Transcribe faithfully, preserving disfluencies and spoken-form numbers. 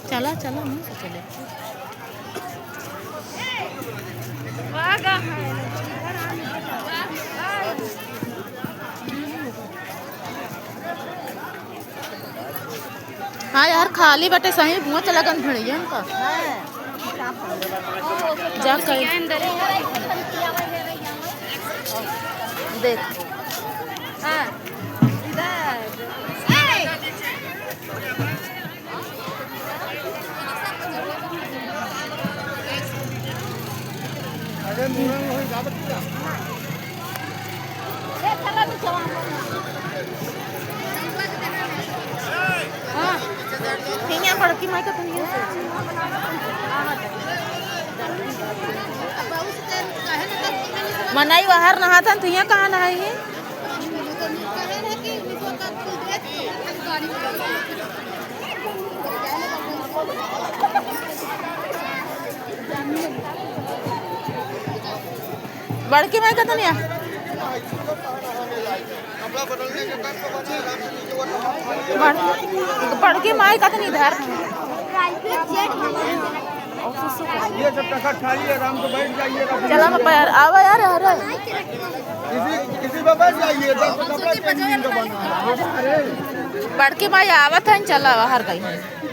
चला, चला, मुँह से चले। हाँ यार, खाली बटे सही, मुँह चला गन भिड़िया उनका। जा कहीं। देख। हाँ। हियाँ बड़की माई का तो हियाँ से। मनई बाहर नहात हन, तो हियाँ कहाँ नहाई है? बड़की माई कतनी है? बड़-, बड़की माई कतनी इधर। ये सब टका ठाई आराम से बैठ जाइए। चला पापा यार, आवा यार, अरे। इसी, इसी पे बैठ जाइए, दस कपड़ा चेंज नहीं करवाना है। बड़की माई आवत है, चला बाहर गई है।